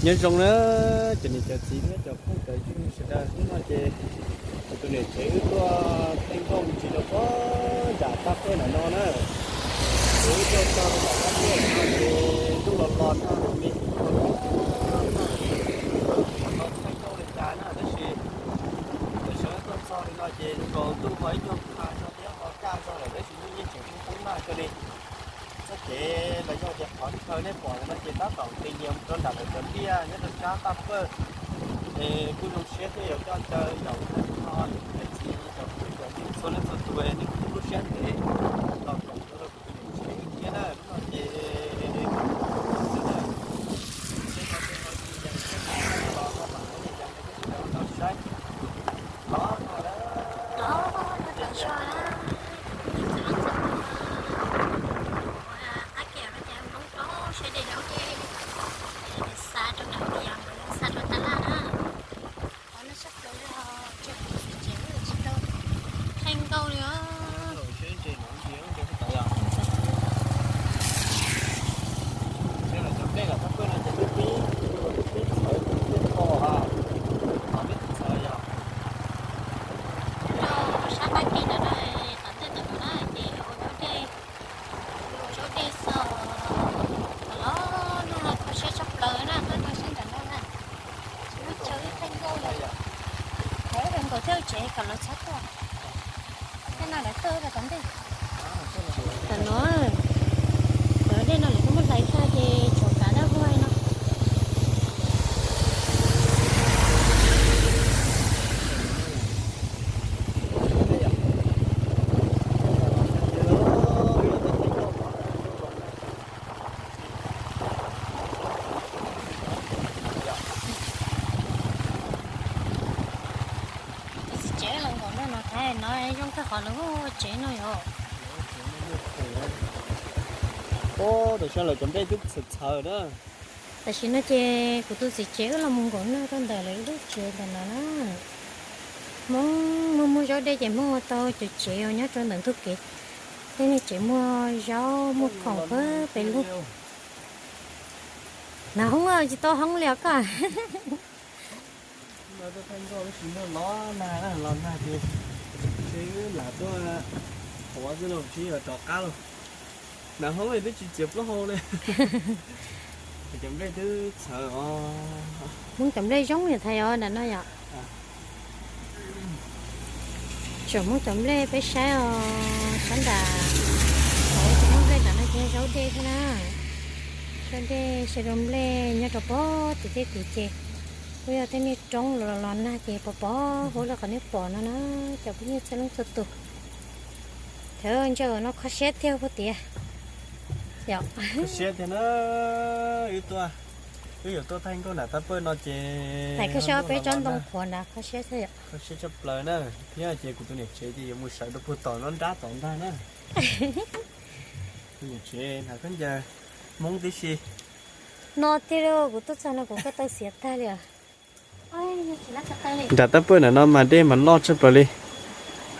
Nyob zoo na, cov niam cov txiv thiab cov phooj cov ywg sawv daws, hnub no ces kuv tus niam tsev wb tuaj theej nkauj mus tsis rau pob nram Tab Pawj ntawm no na. Ces wb tuaj txog rau nram Tab Pawj ntawm no ces ntuj los los nag li, los theej nkauj li cas na, tab sis tam sim tuaj txog li no ces zoo nkaus ntuj ho ib nyuag pha zog thiab ho kaj zog lawm, tab sis ntuj yeej tseem poob poob nag kawg li. Txoj kev los yog tias qhov chaw nej pom ntawm no ces tab tom nqis lias mus rau nram lawv cov liaj nyob rau sab Tab Pawj. Es kuj zoo siab thiab yuav coj caw yaum tag nrho niam txiv cov phooj cov ywg txhua leej txhua tus nej kuj tu lub siab ntev los koom rau kuv tus niam tsev thiab na. Hnub no ces kuv tus niam tsev no ces no ces yog los no mam li yog tau saib los no na. Qab kiag no ces hmoob rau sab dej zaub dej, xa rau nram lias los yog xa rau tab laj na. Qhov no sab plaws li os, tseem kuv txiv tsev tsis tau theej nkauj li os. Rau sab qab ke ntawm no, tom ntej ntawm no na ces ua zaub dej, ua zaub dej xwb. Los nag kho siab tshaj plaws na, tuaj tau sab nram no na. Tsis muaj chaw ib theej nkauj li. Thov ib qho nkaus thiab tsev kom lawv txhob tuaj. Tej no lawv tuaj rau tom ntej. Tam no, cov dej no lawv twb muab hlais tag ces tshuav kav dab vog no. Txiv tsev los nkaum no no thaij no zoo kawg qhov lawv ua tsev no yom. Tam sim lawv cov nplej twb txhawv txhawv na. Tam sim no ces kuv tus txiv tsev wb los mus nkaum no rau ntawm lawv lub tsev ntawm no na. Hmoob muaj muaj zaub dej ces Hmoob ua tau cov tsev uas nyob rau ntawm ntug kev. Tej niag tsev muaj zaub muaj khoom pab peb lub. Nas hoob tsis tau hoob li os koj. Los nag, los nag ces lam tuaj qhuav xwb los tsis yog rov qab los. Nas hoob twb tsis txiav plaub hau li. Cov nplej twb txhawv os. Hmoob cov nplej zoo yom, thaiv os nram no yom. Tsom Hmoob cov nplej peb saib os, sab nram, cov Hmoob nplej nram no ces zaub dej thiab na. Zaub dej, saib rau nplej nyob rau pog tim tej tid ces kuj yog tej niag roob los los nag ces pov pov huab li qhov nej pom no na, cov phooj ywg txhua leej txhua tus. Thov ntseeg no kho siab tiag puag tias. Kho siab tiag na, wb tuaj, wb yuav tuaj thaij nkauj nram Tab Pawj no ces, thaiv kho siab peb tsob ntoo qhuav nrad kho siab thiab yom. Kho siab tshaj plaws na, thiab ces kuv tus niam tsev ces yuav mus sawv rau puag tom no nrab tom ntag na. Tus niam tsev hnav khaub ncaws Hmoob tib si. No tiag li, kuv tuaj txog no kuv ko taw xiav tag li os. Nram Tab Pawj ntawm no mas dej mas loj tshaj plaws li.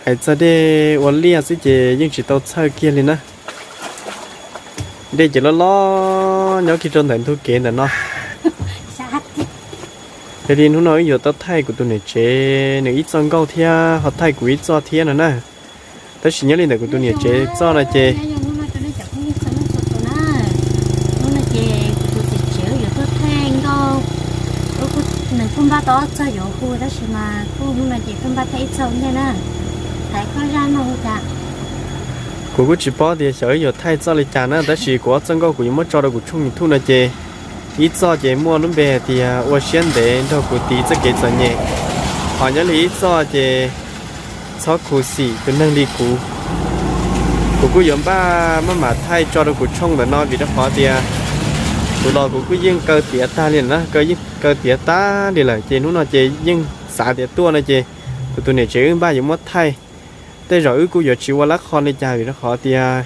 Hais txog dej ua liaj xwb ces yeej tsis tau txhawj kiag li na. Dej ces loj loj nyob kiag rau ntawm ntug kev ntawm no. Yog li hnub no wb yuav tuaj thaij kuv tus niam tsev nws ib txoj nkauj thiab ho thaij kuv ib txoj thiab no na. Tab sis nyob li ntawm kuv tus niam tsev txoj no ces, hnub no ces kuv tus txiv tsev yuav tuaj thaij nkauj. Nws kuj npaj tau ob txoj yuav hu tab sis mas kuj hnub no ces kuj npaj thaij ib txoj ntej na. Thaiv koj zaj no hu cas? Kuv kuj tsis paub tias xyov wb yuav thaij txoj li cas na, tab sis kuv ob txoj nkauj kuv yuav muab tso rau kuv tshooj YouTube no ces ib txoj ces muaj lub npe hais tias ua siab ntev nrog kuv tiv txoj kev txom nyem, ho nyob li ib txoj ces txhob khuv xim tus neeg li kuv. Kuv kuj yuav npaj maj mam thaij tso rau kuv tshooj ntawm no vim rau qhov tias kuv los kuv kuj yeej kaw tiav tag li na, kaw yeej kaw tiav tag li lawm ces hnub no ces yeej xav tias tuaj no ces kuv tus niam tsev wb npaj yuav muab thaij. Tej zaum wb kuj yuav tsis ua lab qho li cas vim rau qhov tias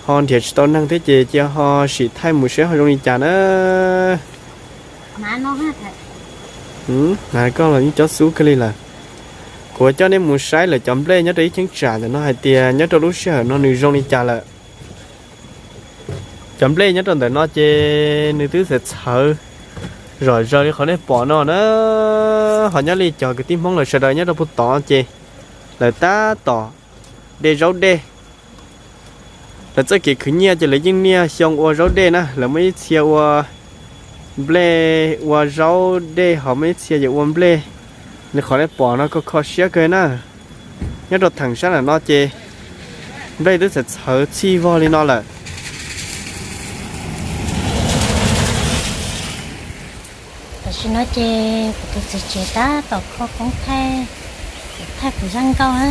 ho nrhiav tsis tau neeg thiab ces cia ho sim thaij mus seb ho zoo li cas na. Hnav koj los yeej cob xub kawg li lawm. Kuv coj nej mus saib lawv cov nplej nyob rau ib cheeb tsam ntawm no hais tias nyob rau lub sij hawm no nws zoo li cas lawm. Cov nplej nyob rau ntawm no ces nws twb txawm txhawv Zom zaws li qhov nej pom no na, ho nyob li cov kwv tij Hmoob lawv sawv daws nyob rau puag tod ces lawv tab tom de zaub dej. Lawv txoj kev khwv nyiaj ces lawv yeej niaj xyoo ua zaub dej na, lawv muaj ib txhia ua nplej, ua zaub dej, ho muaj ib txhia ces ua nplej. Li qhov nej pom no kho kho siab kawg na. Nyob rau theem sab ntawm no ces nplej twb txawm txhawv txhij vog li no lawm. Tam sim no ces kuv tus txiv tsev tab tom kho koob thaij, thaij kuv zaj nkauj na.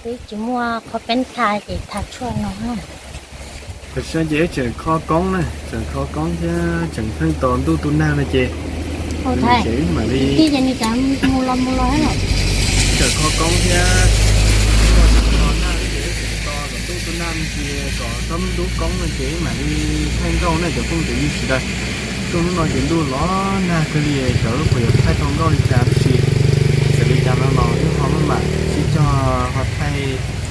Twb tsis muaj qhov peeb tha ces tha tshuaj no. Tam sim no ces wb tseem kho koob na, tseem kho koob thiab tseem pheej tos ntuj tu nag no ces, ces wb mam li, tseem kho koob thiab, tseem tos ntuj tu nag no ces kom txhob ntub koob no ces wb mam li thaij nkauj na cov phooj ywg sawv daws. Tuaj hnub no ces ntuj los nag kawg li, xyov wb puas yuav thaij tau nkauj li cas tab sis txawm li cas no los wb ho maj mam sib cog ho thaij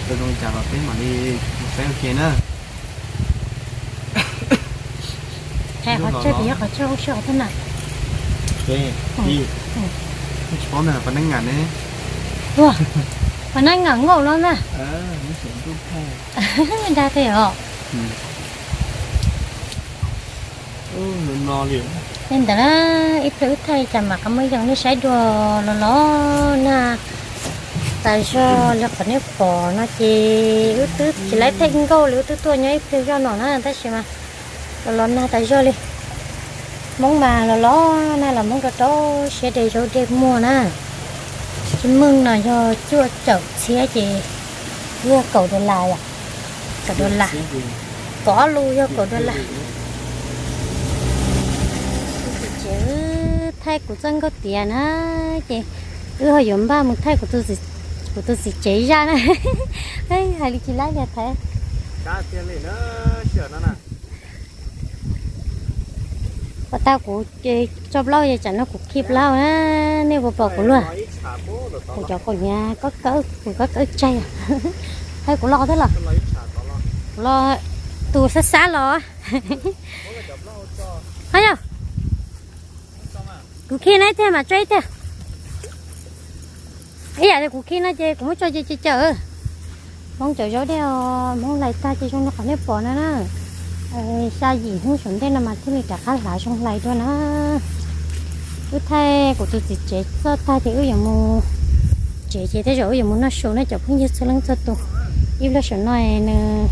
tau zoo li cas los peb mam li saib ua ke na. Tsis paub ntag, pab neeb ngam ne. Pab neeb ngam nkauj no na. Dag tej os. Li ntawd na, ib pliag wb thaij cas mam qab muab yoo nej saib dua. Los los nag tas zog li qhov nej pom no ces wb twb tsis laib thaij nkauj li, wb twb tuaj nyob ib pliag zog no na, tab sis mas los los nag tas zog li. Hmoob mas los los nag los Hmoob rau rau siab de zaub dej muag na. Tsis meej no yog cuaj caum txhiab ces yog kaum dollar yom. Kaum dollar. Kaum ob lus yog kaum dollar. Ces wb thaij kuv txoj nkauj tiav na, ces wb ho yuav npaj mus thaij kuv tus txiv tsev zaj na. Hais li tsis laib li thaiv. Ua tag kuv tso plaub, tsam no kuv khi plaub na, nej puas pom kuv luaj? Kuv cov kaus hniav kob kawb, kuv kob kawb tsag. Hais kuv los thiab los? Kuv los, tus xab xab los. Ho yog kuv khi na ib tiag mas tso ib tiag. Ib yam li kuv khi no ces kuv muab tso ces ces cawm. Hmoob cawm zaub dej os, Hmoob hlais tag ces zoo li qhov nej pom no na. Xya yim hnub saum ntej no mas thiaj li rov qab hlav zoo hlais dua na. Wb thaij kuv tus txiv tsev txoj tag ces wb yuav mus tsev ces tej zaum wb yuav mus noj su na cov phooj ywg txhua leej txhua tus. Ib pliag saum no nws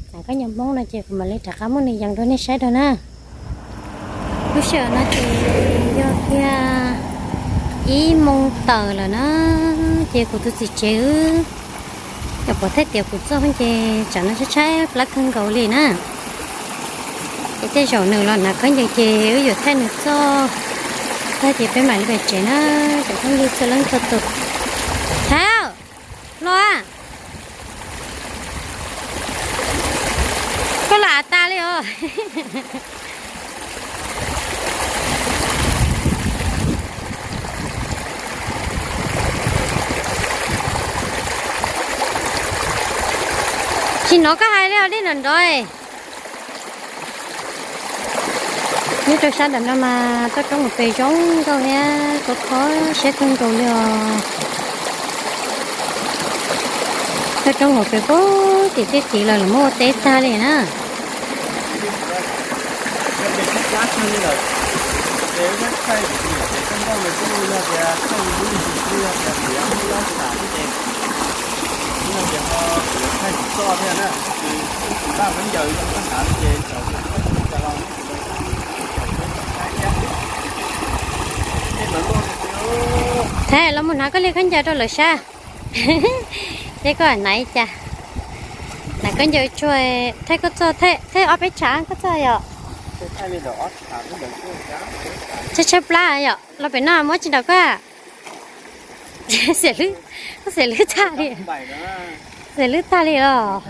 hnav khaub ncaws Hmoob no ces kuv mam li rov qab muab nws yees rau nej saib dua na. Lub sij hawm no ces yog kiag ib moo tawm lawm na, ces kuv tus txiv tsev wb nyuam qhuav thaij tiav kuv txoj ces tsam no tshaib tshaib plab kawg nkaus li na. Ces tej zaum nws los hnav khaub ncaws ces wb yuav thaij nws txoj tag ces peb mam li pem tsev na, cov phooj ywg txhua leej txhua tus. Thaiv, los a, koj los av tas li os. Tsis hnov koj hais li os, dej nrov nrov. Nyob rau sab ntawm no mas toj roob hauv pes zoo nkauj thiab khov kho siab kawg nkaus li os. Toj roob hauv pes puag tim tej tid los lawv muab ua teb tag li na. Thaiv, los mus hnav koj li khaub ncaws rau lawv saib. Ces koj hnav li cas? Hnav khaub ncaws tsuag, thaij koj txoj, thaij ob peb tshav koj txoj yom. Tshaib tshaib plab yom, los pem no muab tsis nrog koj. Xiam lwb, xiam lwb tag li. Xiam lwb tag li los.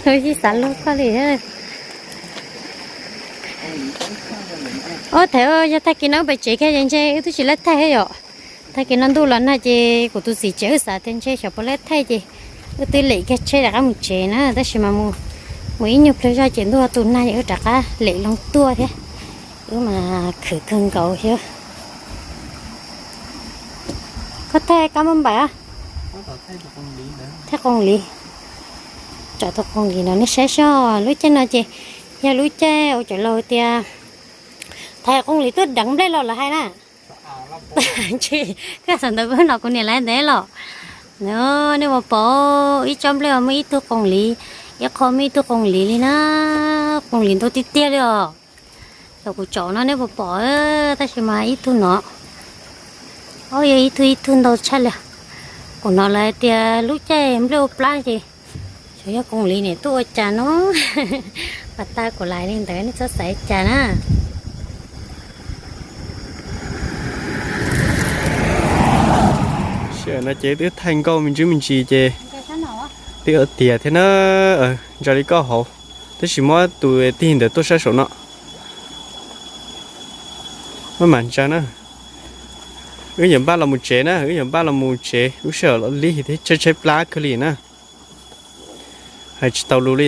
Wb tsis xav luag koj li. Ob thaiv, yog tag kis no pem tsev kiag ces ntshe wb twb tsis laib thaij thiab yom. Tag kis no ntuj los nag ces kuv tus txiv tsev wb xav tias ntshe xyov puas laib thaij ces wb twb lem kiag tsheb rov qab mus tsev na, tab sis mas mus Mus ib nyuag pliag zoj ces ntuj tu nag, wb rov qab lem loo tuaj thiab. Wb mas khwv kawg nkaus thiab. Koj thaij kab mab npaim, thaij qoos li, tsom tus qoos li no nej saib soj. Lub caij no ces yog lub caij ua cov laus tias thaij qoos li twb deev nplej los lawv hais na. Tsis, koj xav ntawd peb no kuv niam lawv ntev los. Nej puas pom, ib tsob nplej muaj ib tug qoos li, ib qho muaj ib tug qoos li li na. Qoos li ntau tiag tiag li os. Cov kuv tsom no nej puas pom, tab sis mas ib tug no, ob, yog ib tug ib tug ntau tshaj li. Kuv hnov lawv tias lub caij nplej ua plab ces xyov yog qoos li niam tuaj ua cas no. Pas tas kuv lais li ntawd nej txhob xav cas na. Sij hawm no ces twb thaij nkauj me ntsis me ntsis ces twb tiav thiab na. Ntsa li koj hauv, tab sis muab tus tig ntawd tuaj sab saum no. Maj mam ntsa na. Wb yuav npaj los mus tsev na, wb yuav npaj los mus tsev, lub sij hawm los lig thiab tshaib tshaib plab kawg li na. Hais tsis tau lus li.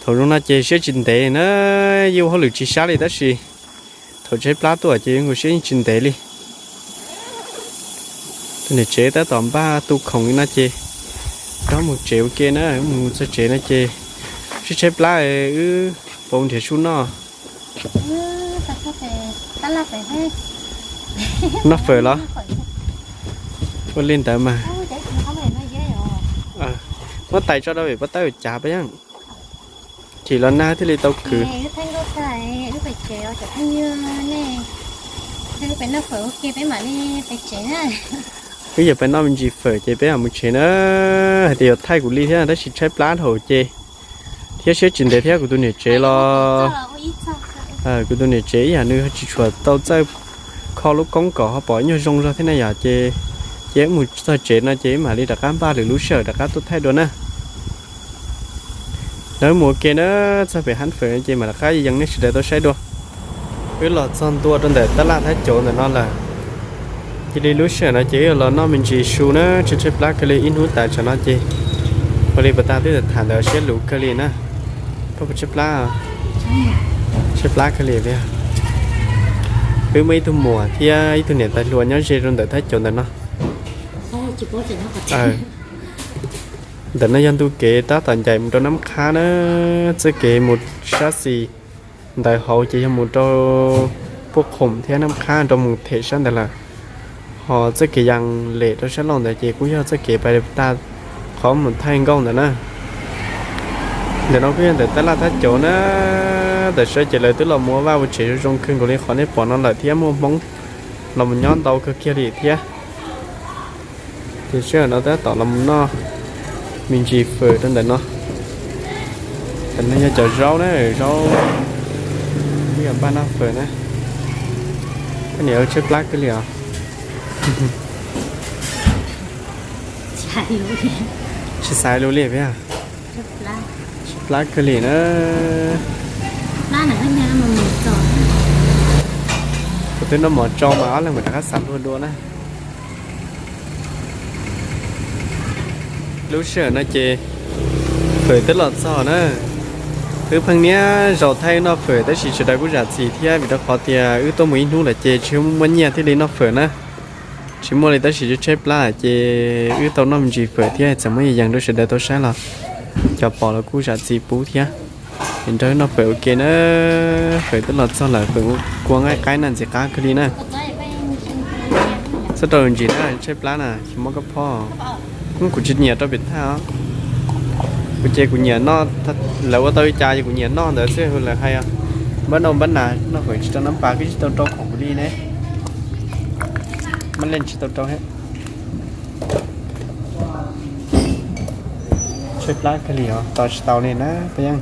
Thaum zoo no ces siab tsis ntev na, yeej ua hauj lwm tsis sab li tab sis thaum tshaib plab tuaj ces yuav nkaus siab yeej tsis ntev li. Tus niam tsev tab tom npaj tu khoom li no ces rov mus tsev ua ke na, mus txog tsev no ces sib tshaib plab, wb puas nrhiav su noj. Noj fawm los? Ua li ntawd mas. Muab tais tso rau pem pov tawb cav pab yeej. Chim los nag thiaj li tau khwv. Wb yuav pais noj me ntsis fawm ces peb mam mus tsev na. Hais tias yuav thaij kuv li thiab tab sis tshaib plab dhau ces thiab siab tsis ntev thiab kuv tus niam tsev los, kuv tus niam tsev ib yam nws tsis tshua tau txawj kho lub koob kom ho pom nyuag zoo zog thiab na yom ces, ces wb mus txog tsev no ces wb mam li rov qab npaj lwm lub sij hawm rov qab tuaj thaij dua na. Lawv mus ua ke na, txog pem hab fawm ces mam rov qab yees nej sawv daws tau saib dua. Wb los txog ntua rau ntawm tab laj thab cauv ntawm no lawm. Cia li lub sij hawm no ces wb los noj me ntsis su na, tshaib tshaib plab kawg li ib hnub tas tsam no ces ua li pas tas twb tham ntawd siab luv kawg li na. Koj puas tshaib plab? Tshaib plab kawg li tiag. Wb muaj ib tug muam thiab ib tug niam tais hluas nyob ze rau ntawm thab cauv ntawm no. Ntawm no yog ntu kev tab tom ncaim mus rau Nab Qhab na, txoj kev mus sab xis ntawd hauv ces yog mus rau Puaj Khoom thiab Nab Qhab rau mus them sab ntawd lawm. Ho txoj kev yas lem rau sab laug ntawd ces kuj yog txoj kev pais tag qhov mus thaij nkauj ntawd na. Ntawm no kuj yog ntawm tab laj thab cauv na. Tam sim no ces lawv twb los mus ua vaj ua tsev zoo zoo kawg nkaus li qhov nej pom no lawm thiab muaj Hmoob los mus nyob ntau kawg kiag li thiab. Ces sij hawm no tab tom los mus noj me ntsis fawm rau ntawm no. Tam no yog cov zaub na, zaub, ib yam npaj noj fawm na. Koj niam tshaib plab kawg li os. Tsis xaiv lus li peb. Tshaib plab kawg li na. Kuv twb noj mov tsau mas ob leeg mam rov qab xav luag dua na. Lub sij hawm no ces fawm twb los txog na. Wb pheej niaj zaus thaij noj fawm tab sis sawv daws kuj zam txim thiab vim rau qhov tias wb tuaj mus ib hnub lawm ces tsis muaj nyiaj thiaj li noj fawm na. Tsis muaj li tab sis tshaib plab ces wb tau noj me ntsis fawm thiab txawm muab yees rau sawv daws tau saib los cov pom los kuj zam txim pub thiab. Es nrog wb noj fawm ua ke na. Fawm twb los txog lawm, fawm kua nqaij qaib na, ntxim qab kawg li na. Txhob rau ntsis na, tshaib plab na, tsis mob koj phob. Kuv tsis nyiam rau pem thaj os. Kuv ces kuv nyiam noj, lawv ua tau li cas ces kuv nyiam noj ntawd xwb, lawv hais npab nau npab nas noj fawm tsis tau nab pas, kuj tsis tau rau khoom kuv li ne. Mab leej tsis tau rau thiab. Tshaib plab kawg li os, tos tsis tau li na peb yeej.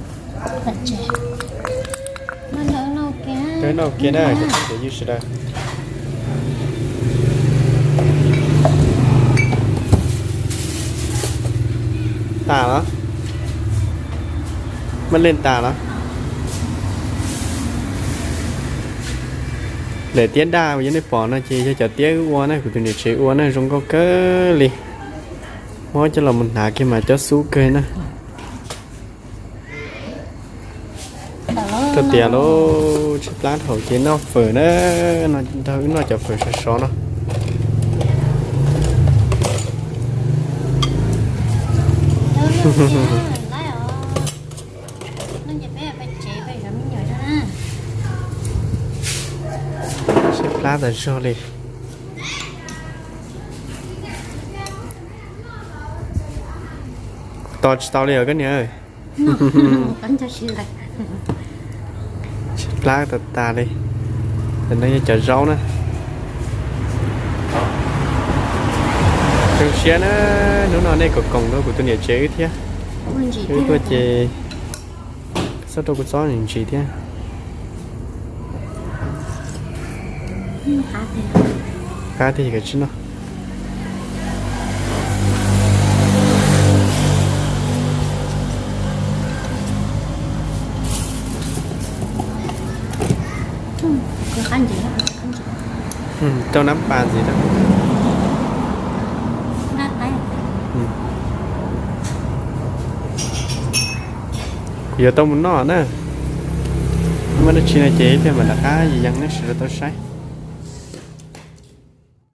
Peb noj ua ke na, cov phooj cov ywg sawv daws. Tas los? Mab leej tas los? Daim tiab daj uas yog nej pom no ces yog cov tiab wb ua na, kuv tus niam tsev ua na, zoo nkauj kawg li. Muab coj los mus hnav kiag mas cob xub kawg na. Tias lub tshaib plab hauv ces noj fawm na, nrog wb noj cov fawm sov sov no. Tshaib plab tas zog li. Tos tsis tau li os koj niam. Tshaib plab tas tas li. Tam no yog cov zaub na. Zoo siab na, hnub no nej koom koom rau kuv tus niam tsev wb thiab. Wb tuaj ces txhob rau kuv txob ntsim thiab. Qab tiag ces kav tsij noj. Rau nab pas ntxiv na. Kuv yuav tau mus noj na. Muaj dab tsi no ces thiaj mam rov qab yees nej sawv daws tau saib.